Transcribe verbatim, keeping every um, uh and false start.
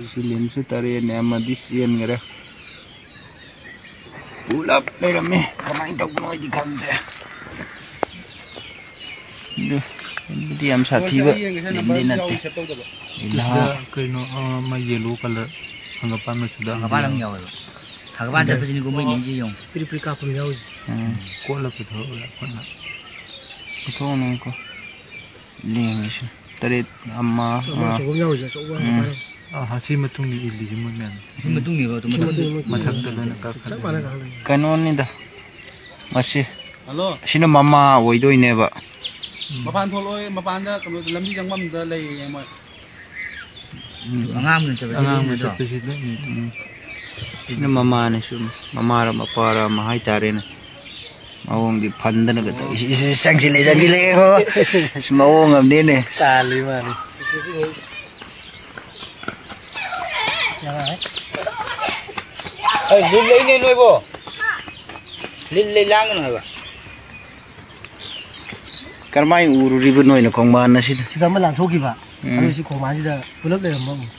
ꯁꯤ ꯂꯤꯟꯁꯨ ꯇꯔꯦꯠꯅꯦ, ꯑꯃꯗꯤ ꯆꯦꯟꯈ꯭ꯔꯦ꯫ ꯄꯨꯂꯞ ꯂꯩꯔꯝꯃꯦ꯫ ꯀꯃꯥꯏꯅ ꯇꯧꯕꯅꯣ ꯑꯩꯗꯤ ꯈꯪꯗꯦ꯫ ꯑꯗꯨ ꯂꯤꯟꯕꯨꯗꯤ ꯌꯥꯝ ꯁꯥꯊꯤꯕ ꯂꯤꯟꯗꯤ ꯅꯠꯇꯦ꯫ ꯂꯤꯟ ꯁꯤꯗ ꯍꯥ- ꯀꯩꯅꯣ, ꯑꯃ ꯌꯦꯂꯣ ꯀꯂꯔ ꯍꯪꯒꯄꯥꯟ ꯃꯆꯨꯗ ꯑꯃ ꯍꯪꯒꯄꯥꯟ ꯑꯃ ꯌꯥꯎꯋꯦꯕ꯫ ꯍꯪꯒꯄꯥꯟ ꯆꯠꯄꯁꯤꯅꯤꯀꯣ ꯃꯣꯏ ꯂꯤꯟꯁꯤ ꯌꯦꯡꯉꯣ꯫ ꯄꯤꯔꯤ ꯄꯤꯔꯤ ꯀꯥꯞꯄ ꯑꯃ ꯌꯥꯎꯔꯤꯁꯦ꯫ ꯎꯝ꯫ ꯀꯣꯠꯂ ꯄꯨꯊꯣꯛꯑꯒ ꯈꯨꯠꯅ꯫ ꯄꯨꯊꯣꯛꯑꯅꯨꯀꯣ꯫ ꯂꯦꯡꯉꯤꯁꯤ꯫ ꯇꯔꯦꯠ, ꯑꯃ, ꯑꯃ ꯑꯃ꯫ ꯑꯆꯧꯕ ꯑꯃ ꯌꯥꯎꯔꯤꯁꯦ, ꯑꯆꯧꯕ ꯎꯝ꯫ ꯍꯪꯒꯄꯥꯟ ꯑꯃ꯫ ꯑꯥ, ꯁꯤ ꯃꯇꯨꯡꯗ ꯏꯜꯂꯤꯁꯤ ꯃꯣꯏ ꯃꯌꯥꯝ꯫ ꯁꯤ ꯃꯇꯨꯡꯅꯦꯕ, ꯑꯗꯨ ꯁꯤ ꯃꯇꯨꯡ꯫ ꯃꯇꯨꯡ ꯃꯊꯛꯇ ꯂꯣꯏꯅ ꯆꯞ ꯀꯥꯈꯠꯂꯦ꯫ ꯃꯥꯟꯅ ꯀꯥꯈꯠꯂꯦ꯫ ꯀꯩꯅꯣꯅꯤꯗ, ꯃꯁꯤ꯫ ꯍꯜꯂꯣ꯫ ꯁꯤꯅ ꯃꯃꯥ ꯑꯣꯏꯗꯣꯏꯅꯦꯕ꯫ ꯎꯝ꯫ ꯃꯄꯥꯟ ꯊꯣꯛꯂꯛꯑꯣꯏ, ꯃꯄꯥꯟꯗ ꯀꯩꯅꯣ ꯂꯝꯕꯤ ꯆꯪꯐꯝꯗ ꯂꯩꯌꯦ ꯃꯣꯏ꯫ ꯎꯝ꯫ ꯑꯉꯥꯡ ꯑꯃꯅ ꯆꯠꯄ ꯑꯉꯥꯡ ꯑꯃ ꯆꯠꯄꯁꯤꯗ꯫ ꯎꯝ꯫ ꯁꯤꯅ ꯃꯃꯥꯅꯤ, ꯁꯨꯝ ꯃꯃꯥꯔ ꯃꯄꯥꯔ ꯑꯃ ꯍꯥꯏꯇꯥꯔꯦꯅꯦ꯫ ꯃꯑꯣꯡꯗꯤ ꯐꯟꯗꯅꯒ ꯇꯧ-, ꯏꯁ, ꯏꯁ, ꯏꯁ, ꯆꯪꯁꯤꯜꯂꯦ, ꯆꯪꯁꯤꯜꯂꯦ, ꯌꯦꯡꯉꯣ꯫ ꯏꯁ, ꯃꯑꯣꯡ ꯑꯃꯅꯤꯅꯦ꯫ ꯇꯥꯜꯂꯤ ꯃꯥꯅꯤ꯫ ꯑꯩ ꯂꯤꯟ ꯂꯩꯅꯦ ꯅꯣꯏꯕꯣ꯫ ꯂꯤꯟ ꯂꯩ, ꯂꯥꯡꯒꯅꯨ ꯍꯥꯏꯕ꯫ ꯀꯔꯝꯍꯥꯏꯅ ꯎꯔꯨꯔꯤꯕ ꯅꯣꯏꯅ ꯈꯣꯡꯕꯥꯟ ꯑꯁꯤꯗ? ꯁꯤꯗ ꯑꯃ ꯂꯥꯟꯊꯣꯛꯈꯤꯕ꯫ ꯎꯝ꯫ ꯑꯗꯨ ꯁꯤ ꯈꯣꯡꯕꯥꯟꯁꯤꯗ ꯄꯨꯂꯞ ꯂꯩꯔꯝꯕ ꯑꯃꯨꯛ꯫